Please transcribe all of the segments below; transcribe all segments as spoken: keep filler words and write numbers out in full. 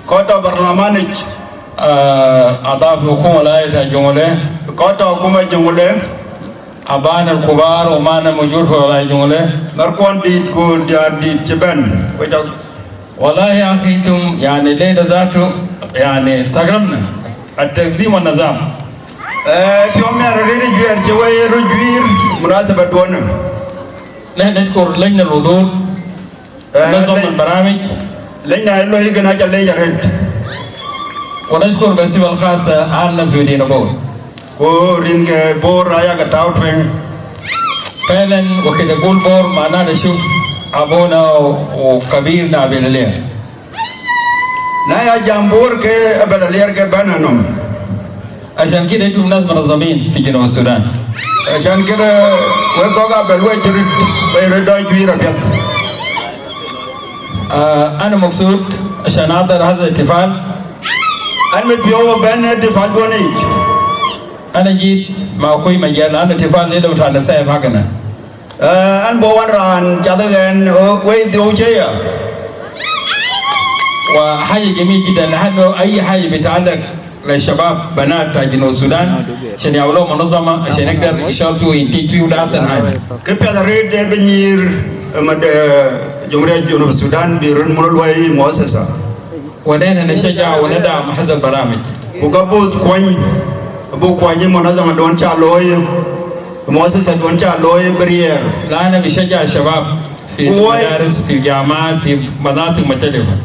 Koto barlamanij, ah, adaf hukuma wilaya ta Jonglei. Koto hukuma Jonglei. Abana al-kubar, umana al-mujud fi wilaya Jonglei. Narkuan dit ku dia dit ci ben. Wajak. Wallahi ya akhi, intum, yani, leila zatu, yani, stagramna. At-tanzim wa nizam. Eh, fi yom ya riri juer ci wai ru juir munasaba dona. Nahna nashkur lajna al-hudur. Eh, nazam al-baramij. Lajna ilo higana jal leja red. Wa nashkur bi sifa al-khasa ahlana fi Medina Bor. Ko rin ke Bor aya ka tau tweng. Fa'alan, waqit nagul Bor, ma nashuf abuna wa kabirna Abil Alier. Na ya jambur ke Abil Alier ke bana nom. Ashan kida intum nas munazamin fi Junub Sudan. Ashan kida we ko ga bel we jirid, we red doi juir apiat. Ah, ana maksud ashan adar haza ihtifal. Ana mit biyo ben ihtifal dona. Ana jit ma akui majal, ana ihtifal lelo ta na saib hagana. Eh, ana bo wan ran cadi gen, oh, wei di uche ya. Wa haja jamil jiddan, li'annu ayyi haja bita'allaq li shabab banat ta Junub Sudan, ashan ya'malu munazama, ashan yagdar yashtagal fiha wa yantij fiha, da ahsan haja. Kif yagdar yagdar binyir, eh, mad, eh, Jumhuriyat Junub Sudan bi run mulul wai muassasa. Wa nahna nashajja wa nad'am haza al-baramij. Ku ga bu kwany, bu kwany munazama dona ca loy, muassasa dona ca loy berier. Li'anna bishajja shabab fi madaris, fi jamaat, fi manatiq mukhtalifa.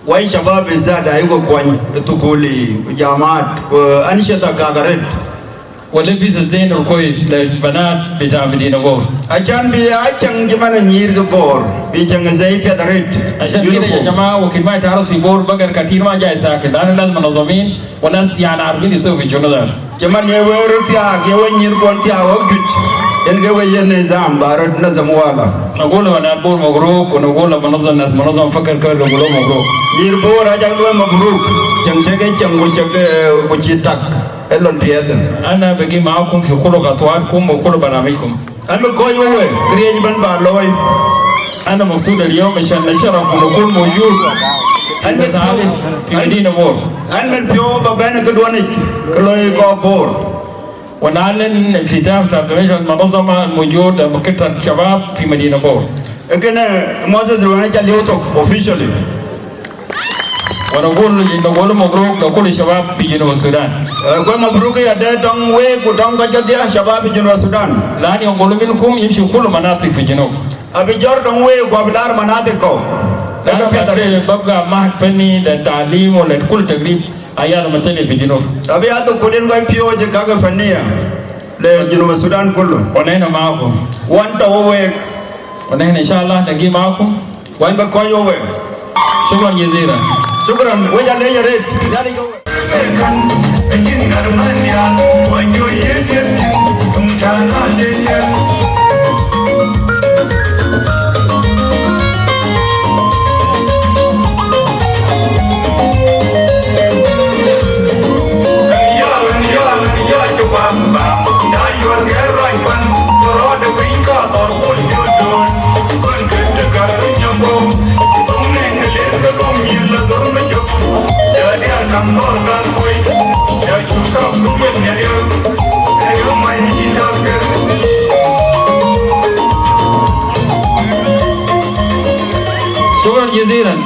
Wai shabab ziyada igo kwany, tukuli, jamaat, ku anshita gagaret. Wa labis al-zin al-kwais lil banat bita Medina Bor. Ashan bi achang jaman nyir ke Bor, bi chang zai piadarit. Ashan kida ya jamaa, waqit ma it'arraf fi Bor, bagar katir ma jai sakit. Li'annu nas munazamin, wa nas yani arfin yisawwu fi shunu da. Jaman ya we ru tiag, ya we nyir kon tiag, wa juj. Yan ke we ya nizam, barat nizam wala. Nagul banat Bor mabruk, wa nagul munazam, nas munazam fakar kar, nagul mabruk. Nyir Bor ajak we mabruk. Chang cheke, chang ku cheke, ku chitak. Elon pied. Ana bagi maakum fi kullu khatwatkum wa kullu baramijkum. Ana bi koy we, kriej ban ba loy. Ana maksud al-yom ashan nasharraf wa nakun mawjud fi Medina Bor. Ana bi piyo ba bana kidwanik, kloy ko Bor. Wa na'lan iftitah ta al-munazama al-mawjud, maktab shabab fi Medina Bor. Ekene muassasa dona ca liu tok officially. Wa nagul, nagul mabruk li kulli shabab fi Junub Sudan. Eh, kwe mabruk ya de tang we ku tang ka jadia shabab fi Junub Sudan. Li'annu yamshi kullu manatiq fi Junub. Abi jor tang we ku abi lar manatiq ko. Li'annu babga mahad fanni le taalim wa le kullu tagrib ayad mukhtalifa fi Junub. Abi adu kulin kwe piyo je kaga fanniya le Junub Sudan kullu. Wa nahna maakum. Wa anta wa wek. Wa nahna insha Allah nagi maakum. Wa ana bi koy we. Shukran jazilan. Shukran. Wa jale ya red. Jale ko. Shukran jazilan.